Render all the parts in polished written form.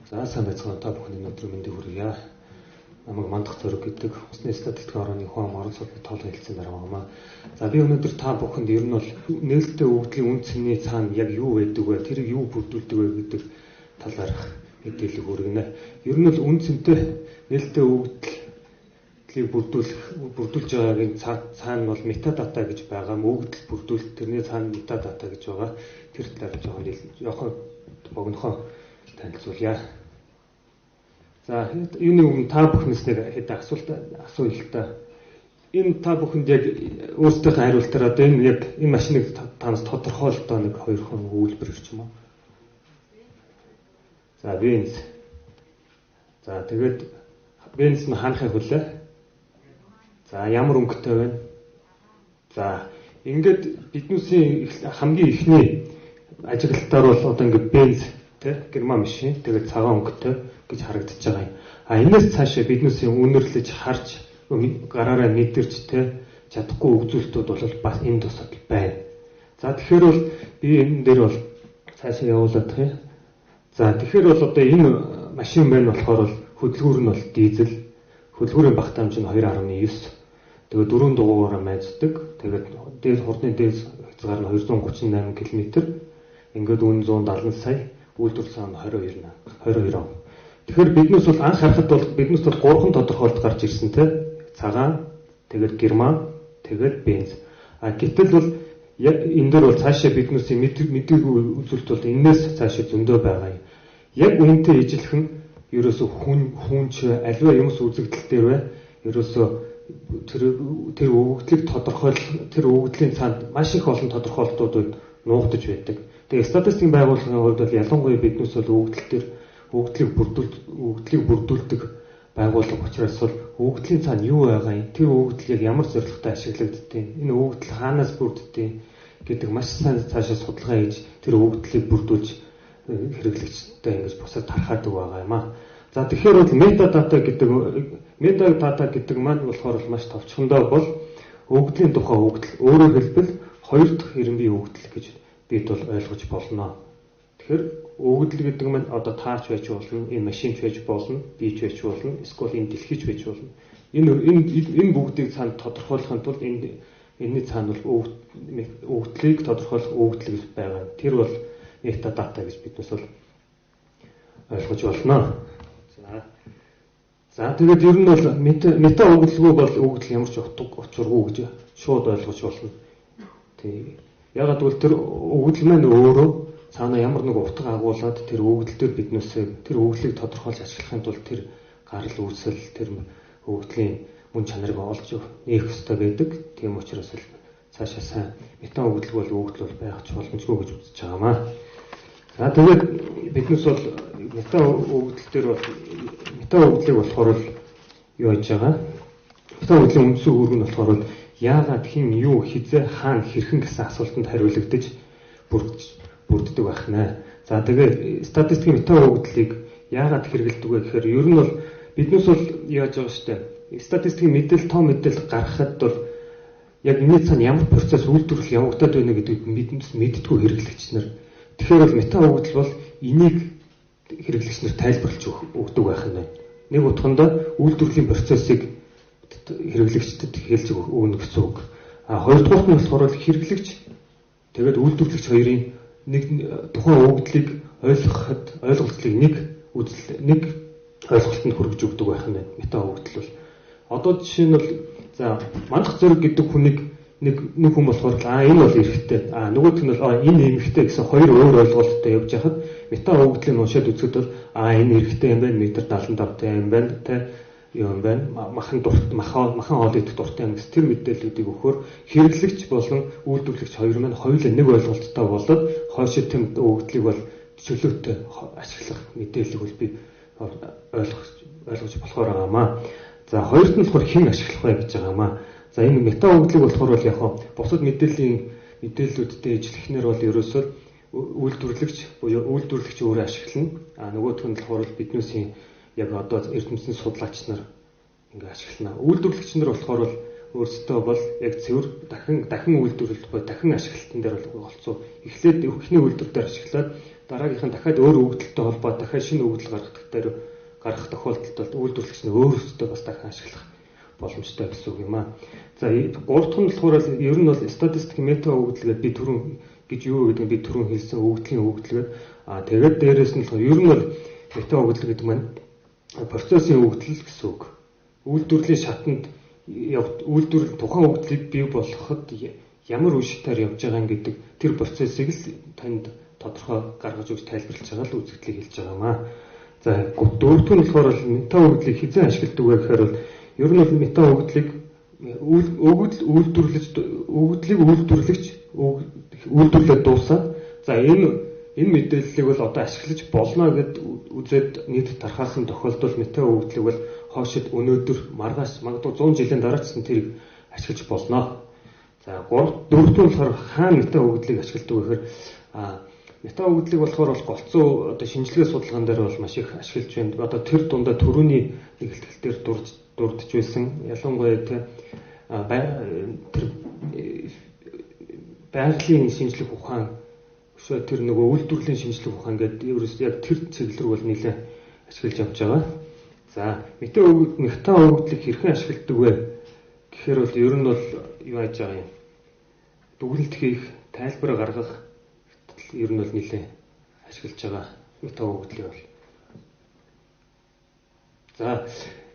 За, сайн байцгаана, та бүхний өдрийн мэндийг хүргье. Намайг Мандах Зориг гэдэг Усны статистикийн орооны хуан орон сууцны тоолгын хэлтсийн дарга байна. За, би өнөөдөр та бүхэнд ер нь бол нээлттэй өгөгдлийн үн цэний цаана яг юу байдаг вэ? Тэрийг юу бүрдүүлдэг вэ гэдэг талаарх мэдээлэл хүргэнэ. Ер нь бол үн цэнтэй нээлттэй өгөгдлийг бүрдүүлж байгаагийн цаана бол метадата гэж байгаа. Өгөгдөл бүрдүүлэлт, тэрний цаана метадата гэж байгаа. Тэр талаар жоохон богинохон танилцуулъя. За, юуны өмнө та бүхнээс нэг хэд асуулт асууя л та. Энэ та бүхэнд яг өөрсдийнхөө хариултаар одоо энэ яг энэ машиныг танаас тодорхойлолтоо нэг хоёр хон өгүүлбэр ирч юм уу? За, Benz. За, тэгээд Benz нь хаанахыг хүлээ? За, ямар өнгөтэй вэ? За, ингээд биднүүсийн хамгийн эхний ажиглалтаар бол одоо ингээд Benz тэ герман машин, тэгээд цагаан өнгөтэй гэж харагдаж байгаа юм. А энэс цаашаа биднүүсийн үнэрлэж харж гараараа мэдэрч тэ чадахгүй өгзүүлтүүд бол бас энэ тусад байна. За, тэгэхээр бол би энэ дээр бол цаашаа явуулаад юм. За, тэгэхээр бол одоо энэ машин байна болохоор бол хөдөлгүүр нь бол дизель, хөдөлгүүрийн багтаамж нь 2.9. Тэгээд 4 дугуйгаараа майздаг. Тэгээд дээд хурдны дээд хязгаар нь 238 км. Ингээд үн 170 сая, үйлдвэрлэсэн сан 22 22 он. Тэгэхээр биднээс бол анх харахад бол биднээс бол гурван тодорхойлолт гарч ирсэн те. Цагаан, тэгээд герман, тэгээд бенз. А гэтэл бол энэ дээр бол цаашаа биднээсийн мэдээгүй үзүүлэлт бол энээс цаашаа зөндөө байгаа юм. Яг үүнтэй ижилхэн ерөөсө хүн ч аливаа юмс үзэгдэл дээр бай. Ерөөсө тэр өгөгдлийг тодорхойл, тэр өгөгдлийн цаанд маш их олон тодорхойлолтууд нуугдаж байдаг. Тэгээ статистикийн байгууллагын хувьд бол ялангуяа биднээс бол өгөгдөл дээр өгөгдлийг бүрдүүлдэг байгууллага учраас бол өгөгдлийн цаана юу байгаа юм, тэр өгөгдөл яг ямар зорилготой ашиглагддаг, энэ өгөгдөл хаанаас бүрддэг гэдэг маш сайн цаашаа судалгаа хийж тэр өгөгдлийг бүрдүүлж хэрэглэгчтэй ингэж бусад тархаадаг байгаа юм аа. За, тэгэхээр бол метадата гэдэг маань болохоор маш товчхондоо бол өгөгдлийн тухай өгөгдөл, өөрөөр хэлбэл хоёр дахь хэрэмбий өгөгдөл гэж бид бол ойлгож болно. Тэгэхээр өгөгдөл гэдэг маань одоо таач байж болно, энэ машинч байж болно, би ч байж болно, эсвэл энэ дэлхийч байж болно. Энэ бүгдийг цаана тодорхойлохын тулд энэний цаана бол өгөгдлийг тодорхойлох өгөгдөл гэж байгаа. Тэр бол метадата гэж биднээс бол ойлгож болно. За, тэгээд ер нь бол мета өгөгдөлгүй бол өгөгдөл ямар ч утга учиргүй гэж шууд ойлгож болно. Тэг. Ягаад гэвэл тэр өгөгдөл маань өөрөө цаана ямар нэг утга агуулад тэр өгөгдөл дээр биднээс тэр өгөгдлийг тодорхойлж ашиглахын тулд тэр гарал үүсэл, тэр өгөгдлийн мөн чанарыг олж нээх ёстой байдаг. Тийм учраас л цаашаа сайн мета өгөгдөл бол өгөгдөл бол байх ч боломжгүй гэж үзэж байгаамаа. За, тэгээд биднээс бол мета өгөгдөл дээр бол мета өгөгдлийг болохоор л юу хийж байгаа? Мета өгөгдлийн үндсэн үүрэг нь болохоор л яагаад, хэн, юу, хизээ, хаана, хэрхэн гэсэн асуултанд хариулагдаж бүрддэг байх нэ. За, тэгээд статистикийн мета өгөгдлийг яагаад хэрэглэдэг вэ гэхээр ер нь бол биднээс бол яаж байгаа штэ. Статистикийн мэдээлэл, тоо мэдээлэл гаргахад бол яг энэний цаана ямар процесс үйлдвэрлэл явагдаад байна гэдгийг биднээс мэддэггүй хэрэглэгч нар. Тэгэхээр бол мета өгөгдөл бол энийг хэрэглэгч нар тайлбарлаж өгдөг байх нь байна. Нэг утгандаа үйлдвэрлэлийн процессыг хэрэглэгчдэд хэлж өгнө гэсэн үг. А хоёрдугаарт нь болохоор хэрэглэгч тэгээд үйлдвэрлэгч хоёрын нэг тухайн өгөгдлийг ойлгоход ойлголцлыг нэг үзэл, нэг ойлголтод хүргэж өгдөг байх нь байна. Мета өгөгдөл бол одоо жишээ нь бол за Мандах Зориг гэдэг хүнийг нэг хүн болохоор а энэ бол эрэгтэй, а нөгөөх нь бол а энэ эмэгтэй гэсэн хоёр өөр ойлголттой явж байхад мета өгөгдлийг уншаад үзэхэд бол а энэ эрэгтэй юм байна, метр 75 тай юм байна, тэ юм байна, махан дурт махан хоол идэх дуртай юм гэсэн тэр мэдээллүүдийг өгөхөөр хэрэглэгч болон үйлдвэрлэгч хоёр маань хоёулаа нэг ойлголттой болоод хойшоо тэм өгөгдлийг бол чөлөөтэй ашиглах мэдээллийг бол би ойлгож болохоор байгаамаа. За, хоёрт нь болохоор хэн ашиглах вэ гэж байгаамаа. За, энэ мета өгөгдлийг болохоор бол яг бусад мэдээллүүдтэй ижилхнэр бол ерөөсөө үйлдвэрлэгч буюу үйлдвэрлэгч өөрөө ашиглана. А нөгөөх нь болохоор биднээсийн яг одоо эрдэмтэн судлаач нар ингээ ашиглана. Үйлдвэрлэгч нар болохоор бол өөрсдөө бол яг цэвэр дахин дахин үйлдвэрлэлт буюу дахин ашиглалтан дээр бол голцоо. Эхлээд эхний үйлдвэр дээр ашиглаад Дараагийнх нь дахиад өөр өгөгдөлтэй холбоод дахиад шинэ өгөгдөл гаргадаг дээр гаргах тохиолдолд бол үйлдвэрлэгч нь өөрөөсөө бас дахин ашиглах боломжтой гэсэн үг юм аа. За, гурав дахь нь болохоор ер нь бол статистик мета өгөгдөл гэдэг би түрүүн гэж юу гэдэг нь би түрүүн хэлсэн өгөгдлийн өгөгдөл гэдэг. Аа, тэгээд дээрэс нь болохоор ер нь бол мета өгөгдөл гэдэг маань процессын өгөгдөл гэсэн үг. Үйлдвэрлэлийн шатанд үйлдвэрлэл тухайн өгөгдлийг бий болгоход ямар үе шатаар явж байгаа юм гэдэг тэр процессыг л танд тодорхой гаргаж өгч тайлбарлаж байгаа л үзэгдлийг хэлж байгаа юм аа. За, дөрөвдүг нь болохоор мета өгөгдлийг хэзээ ашигладаг вэ гэхээр бол ер нь бол мета өгөгдлийг өгөгдөл үйлдвэрлэж өгөгдлийг үйлдвэрлэгч үйлдвэрлээд дуусаад, за, энэ мэдээллийг бол одоо ашиглаж болно гэд үзээд нийт тархаасан тохиолдолд мета өгөгдлийг бол хоошид өнөөдөр, маргааш, магадгүй 100 жилийн дараа ч гэсэн тэрийг ашиглаж болно. За, 3 дөрөвдүг нь болохоор хаана мета өгөгдлийг ашигладаг вэ гэхээр мета өгөгдлийг болохоор бол голцоо одоо шинжилгээ судалгаан дээр бол маш их ашиглаж байна. Одоо тэр дундаа төрөүний нэг ихтгэл дээр дурдж байсан. Ялангуяа тэр байгалийн шинжлэх ухаан өшөө тэр нөгөө үйлдвэрлэлийн шинжлэх ухаан гэдэг ерөөс яг тэр чиглэл рүү бол нэлээд ашиглаж явж байгаа. За, мета өгөгдлийг хэрхэн ашигладаг вэ гэхээр бол ер нь бол юу яаж байгаа юм? Дүгнэлт хийх, тайлбар гаргах ер нь бол нэлээд ашиглаж байгаа мета өгөгдлийг бол. За,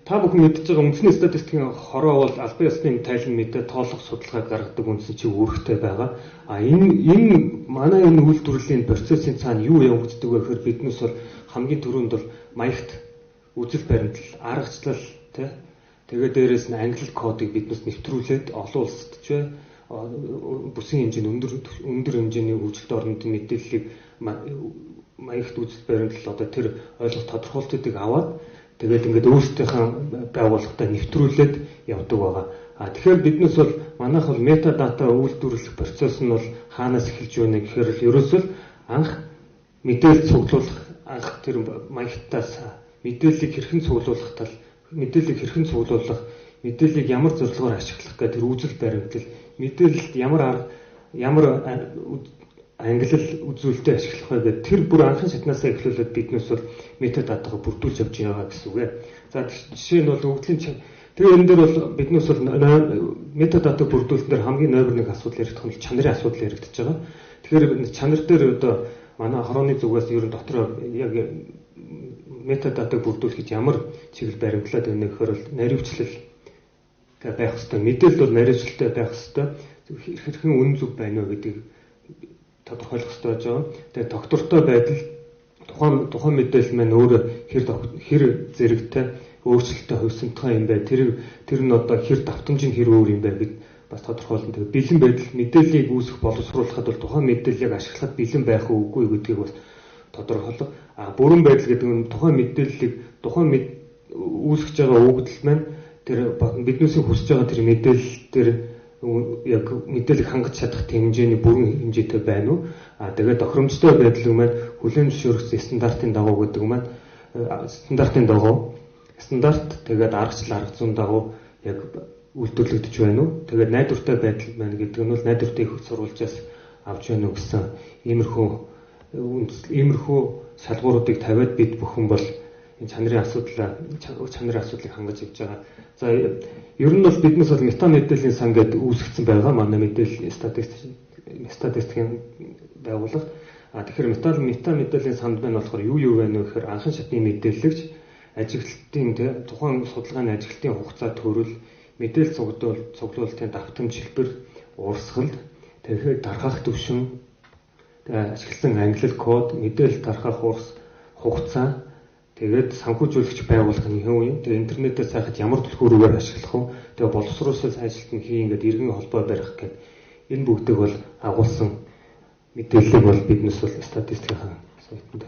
та бүхэн мэдж байгаа үндэсний статистикийн хороо бол албан ёсны тайлан мэдээ тоолох судалгааг гаргадаг үндсэн чиг үүрэгтэй байгаа. А энэ манай энэ үйлдвэрлэлийн процессын цаана юу явагддаг вэ гэхээр биднээс бол хамгийн түрүүнд бол маягт үзэл баримтлал, аргачлал тий. Тэгээд дээрэс нь англи кодыг биднээс нэвтрүүлээд олон улсад ч бай бүсийн хэмжээний өндөр хэмжээний хөгжилтэй орнууд мэдээллийг маягт үзэл баримтлал одоо тэр ойлголт тодорхойлтуудыг аваад тэгээд ингээд өөрсдийнхээ байгууллагатай нэвтрүүлээд явдаг байгаа. А тэгэхээр биднээс бол манайх бол метадата үйлдвэрлэх процесс нь бол хаанаас эхэлж байна гэхээр л ерөөсөө анх мэдээлэл цуглуулах, анх тэр маягтаас мэдээллийг хэрхэн цуглуулах тал, мэдээллийг хэрхэн цуглуулах, мэдээллийг ямар зорилгоор ашиглах гэх тэр үзэл баримтлал, мэдээлэлд ямар арга, ямар ангилал үзүүлэлтээ ашиглах вэ гэдэг тэр бүр анхны шатнаасаа эхлүүлээд биднээс бол метадатагаа бүрдүүлж явж байгаа гэсэн үг ээ. За, жишээ нь бол өгөгдлийн тэгээ энэ дээр бол биднээс бол метадата бүрдүүлэлт дээр хамгийн номер 1 асуудал яригдах нь чанарын асуудал яригдчихэж байгаа. Тэгэхээр чанар дээр одоо манай хорооны зүгээс ер нь дотроо яг метадатаг бүрдүүлэх гэж ямар чиглэл баримтлаад байна гэхээр бол наривчлал байх хэвээр, мэдээлэл бол наривчлалтай байх хэвээр, хэрхэн үнэн зөв байна вэ гэдгийг тодорхойлох хэрэгтэй байж байгаа. Тэгээ доктортой байдал тухайн мэдээлэл маань өөрөө хэр зэрэгтэй өөрчлөлттэй хувьсамтгай юм бэ? Тэр нь одоо хэр давтамж нь хэр өөр юм бэ гэд бас тодорхойлно. Тэгээ бэлэн байдал мэдээллийг үүсгэх боловсруулахад бол тухайн мэдээллийг ашиглахад бэлэн байх уу үгүй гэдгийг бас тодорхойлох. А бүрэн байдал гэдэг нь тухайн мэдээллийг тухайн үүсгэж байгаа өгөгдөл маань тэр биднээсээ хүсэж байгаа тэр мэдээлэл тэр яг мэдээллийг хангаж чадах хэмжээний бүрэн хэмжээтэй байна уу? А тэгээд тохиромжтой байдал маань хүлээн зөвшөөрөгдсөн стандартын дагуу гэдэг маань стандартын дагуу стандарт тэгээд аргачлал арга зүйн дагуу яг үйлдвэрлэгдэж байна уу? Тэгээд найдвартай байдал байна гэдэг нь бол найдвартай их сурвалжаас авч байна уу гэсэн иймэрхүү шалгууруудыг тавиад бид бүхэн бол энэ чанарын асуудлыг хангаж явж байгаа. За, ер нь бол биднээс бол мета мэдээллийн сан гэдээ үүсгэсэн байгаа. Манай мэдээлэл статистикийн байгууллага. А тэгэхээр мета мэдээллийн санд байна болохоор юу байна вэ гэхээр анхан шатны мэдээллэгч ажиглалтын тухайн судалгааны ажиглалтын хугацаа төрөл, мэдээлэл цуглуулалтын давтамж хэлбэр, урсгал, тэгэхээр дархах түвшин, ашигласан ангилал код, мэдээлэл тархах хугацаа, тэгээд санхүүжүүлэгч байгууллага нь хэн вэ? Тэгээд интернетээр сайхад ямар түлхүүрээр ашиглах вэ? Тэгээд боловсруулсан ажилт нь хий ингээд иргэн холбоо барих гэдэг энэ бүгдийг бол агуулсан мэдээллийг бол биднес бол статистикийн сайтанд.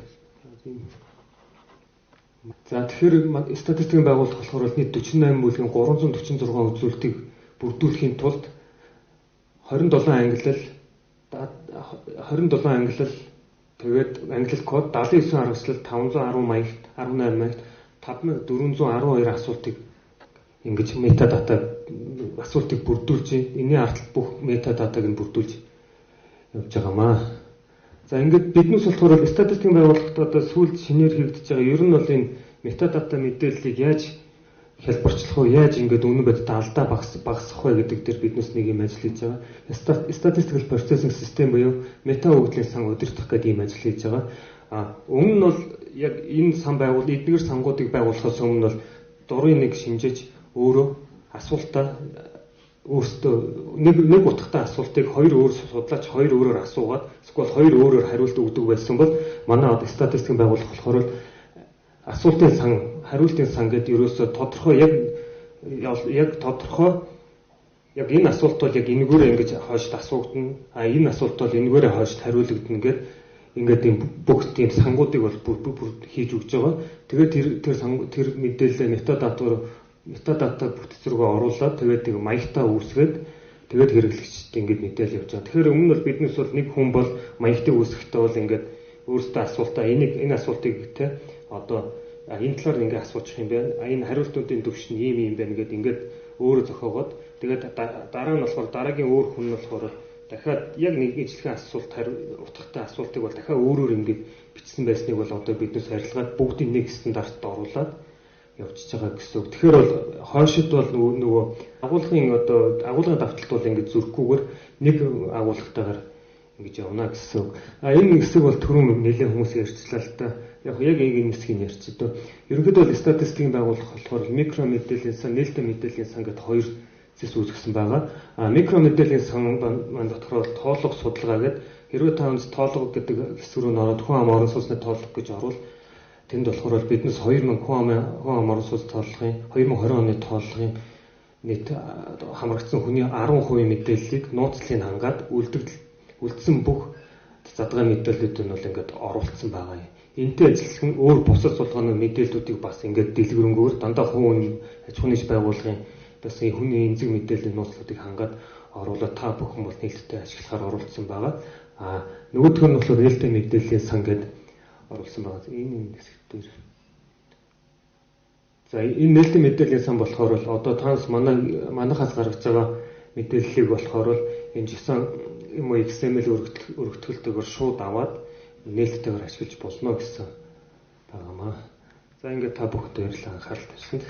За, тэгэхээр статистикийн байгууллага болохоор нийт 48 бүлгийн 346 үзүүлэлтийг бүрдүүлэхийн тулд 27 ангилал тэгээд ангилал код 79 аргачлал 510 маягт 18 маягт 5412 асуултыг ингэж метадата асуултыг бүрдүүлж энэний ард бүх метадатаг нь бүрдүүлж явж байгаамаа. За, ингээд биднээс болохоор статистикийн байгууллагт одоо сүүлд шинээр хийгдэж байгаа ер нь бол энэ metadata мэдээллийг яаж хялбарчлах вэ? Яаж ингээд үнэн бодиттой алдаа багасгах вэ гэдэг дээр биднээс нэг юм ажил хийж байгаа. Statistical Processing System буюу мета өгөгдлийн сан удирдах гэдэг ийм ажил хийж байгаа. А өмнө нь бол яг энэ сан байгуул эдгээр сангуудыг байгуулахаас өмнө бол дурын нэг шинжиж өөрөө асуултаа өөртөө нэг нэг утгатай асуултыг хоёр өөр судлаач хоёр өөрөөр асуугаад эсвэл хоёр өөрөөр хариулт өгдөг байсан бол манай одоо статистикийн байгууллага болохоор асуултын сан, хариултын сан гэдэг ерөөсөө тодорхой, яг тодорхой, яг энэ асуулт бол яг энэгээрээ ингэж хойшд асуугдана, а энэ асуулт бол энэгээрээ хойшд хариулагдана гэдэг ингээд ийм бүх тийм сангуудыг бол бүр бүр хийж өгч байгаа. Тэгээд тэр тэр тэр мэдээлэлээ metadata бүтэц рүүгээ оруулаад, тэгээд нэг маягтаа үүсгээд, тэгээд хэрэглэгчд ингээд мэдээлэл явж байгаа. Тэгэхээр өмнө нь бол биднээс бол нэг хүн бол маягтыг үүсгэхдээ бол ингээд өөрөөсөө асуултаа энийг энэ асуултыг те одоо энэ талаар ингээд асуучих юм байна. А энэ хариултуудын төвшин ийм ийм байна гэдээ ингээд өөрөө зохиогоод, тэгээд дараа нь болохоор дараагийн өөр хүн нь болохоор дахиад яг нэг ижлэхэн асуулт утгатай асуултыг бол дахиад өөрөөр ингээд бичсэн байсныг бол одоо биднээс арилгаад бүгдийг нэг стандартад оруулаад явчихж байгаа гэсэн үг. Тэгэхээр бол хойшид бол нөгөө агуулгын одоо агуулгын давталт бол ингээд зөрөхгүйгээр нэг агуулгатайгаар ингэж явна гэсэн үг. А энэ хэсэг бол түрүүн нэлээд хүмүүс ярьчлаа л та. Яг яг энэ хэсгийг ярьчих дөө. Ерөнхийдөө бол статистикийн байгууллага болохоор микро мэдээллийн сан, нээлттэй мэдээллийн сан гэдээ хоёр зэс үүсгэсэн байгаа. А микро мэдээллийн сан маань дотор бол тоолго судалгаа гэдэг, хэрвээ та өнц тоолго гэдэг хэсэг рүү н ороод хүн ам орон сууцны тоолго гэж орвол тэнд болохоор биднес 2000 хүн ам орон сууц тооллогын 2020 оны тооллогын нийт хамрагдсан хүний 10% мэдээллийг нууцлыг хангаад үлдэгдэл үлдсэн бүх задгай мэдээллүүд нь бол ингээд оруулсан байгаа юм. Энтэй адилхан өөр бусад судалгааны мэдээллүүдийг бас ингээд дэлгэрэнгээр дандаа хүн аж ахуйн нэгж байгууллагын бас хүний эмзэг мэдээллийн нууцлуудыг хангаад оруулаад та бүхэн бол нээлттэй ашиглахаар оруулсан байгаа. А нөгөөх нь болохоор нээлттэй мэдээллийн сан гэдээ оруулсан байгаа. Энэ энэ хэсэг дээр. За, энэ нээлттэй мэдээллийн сан болохоор бол одоо танаас манайхаас гаргаж байгаа мэдээллийг болохоор л энэ JSON юм уу XML өргөтгөлтэйгээр шууд аваад нээлттэйгээр ашиглаж болно гэсэн байгаамаа. За, ингээд та бүхэнд баярлалаа, анхаарал тавьсанд.